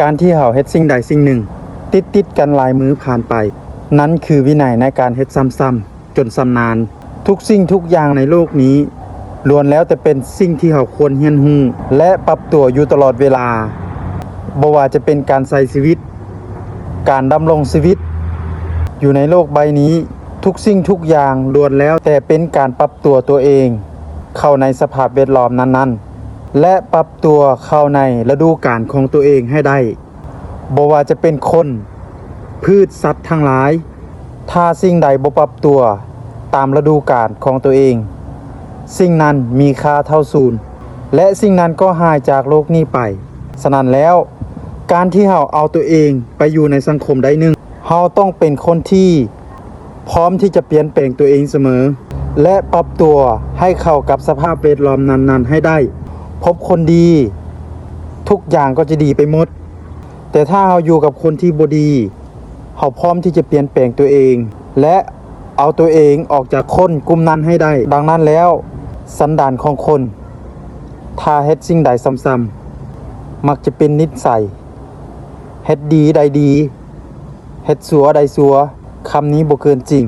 ການທີ່ເຮົາເຮັດສິ່ງໃດສິ່ງໜຶ່ງ ຕິດໆກັນຫຼາຍມື້ຜ່ານໄປ ນັ້ນຄືວິໄນໃນການເຮັດຊ້ຳໆ ຈົນຊຳນານ. ທຸກສິ່ງທຸກຢ່າງໃນໂລກນີ້ ລ້ວນແລ້ວແຕ່ເປັນສິ່ງທີ່ເຮົາຄວນຮຽນຮູ້ ແລະ ປັບຕົວຢູ່ຕະຫຼອດເວລາ. ບໍ່ວ່າຈະເປັນການໃຊ້ຊີວິດ, ການດຳລົງຊີວິດຢູ່ໃນໂລກໃບນີ້, ທຸກສິ່ງທຸກຢ່າງລ້ວນແລ້ວແຕ່ເປັນການປັບຕົວຕົວເອງເຂົ້າໃນສະພາບແວດລ້ອມນັ້ນໆ ແລະ ປັບຕົວເຂົ້າໃນລະດູການຂອງຕົວເອງໃຫ້ໄດ້. ບໍ່ວ່າຈະເປັນຄົນ, ພືດ, ສັດທັງຫຼາຍ, ຖ້າສິ່ງໃດບໍ່ປັບຕົວຕາມລະດູການຂອງຕົວເອງ, ສິ່ງນັ້ນມີຄ່າເທົ່າສູນ ແລະ ສິ່ງນັ້ນກໍຫາຍຈາກໂລກນີ້ໄປ. ສະນັ້ນແລ້ວ, ການທີ່ເຮົາເອົາຕົວເອງໄປຢູ່ໃນສັງຄົມໃດໜຶ່ງ, ເຮົາຕ້ອງເປັນຄົນທີ່ພ້ອມທີ່ຈະປ່ຽນແປງຕົວເອງສະເໝີ ແລະ ປັບຕົວໃຫ້ເຂົ້າກັບສະພາບແວດລ້ອມນັ້ນໆໃຫ້ໄດ້. ພົບຄົນດີ, ທຸກຢ່າງກໍຈະດີໄປໝົດ. ແຕ່ຖ້າເຮົາຢູ່ກັບຄົນທີ່ບໍ່ດີ, ເຮົາພ້ອມທີ່ຈະປ່ຽນແປງຕົວເອງ ແລະ ເອົາຕົວເອງອອກຈາກຄົນກຸ່ມນັ້ນໃຫ້ໄດ້. ດັ່ງນັ້ນແລ້ວ, ສັນດານຂອງຄົນ ຖ້າເຮັດສິ່ງໃດຊ້ຳໆ ມັກຈະເປັນນິດໄສ, ເຮັດດີໄດ້ດີ, ເຮັດຊົ່ວໄດ້ຊົ່ວ. ຄຳນີ້ບໍ່ເກີນຈິງ.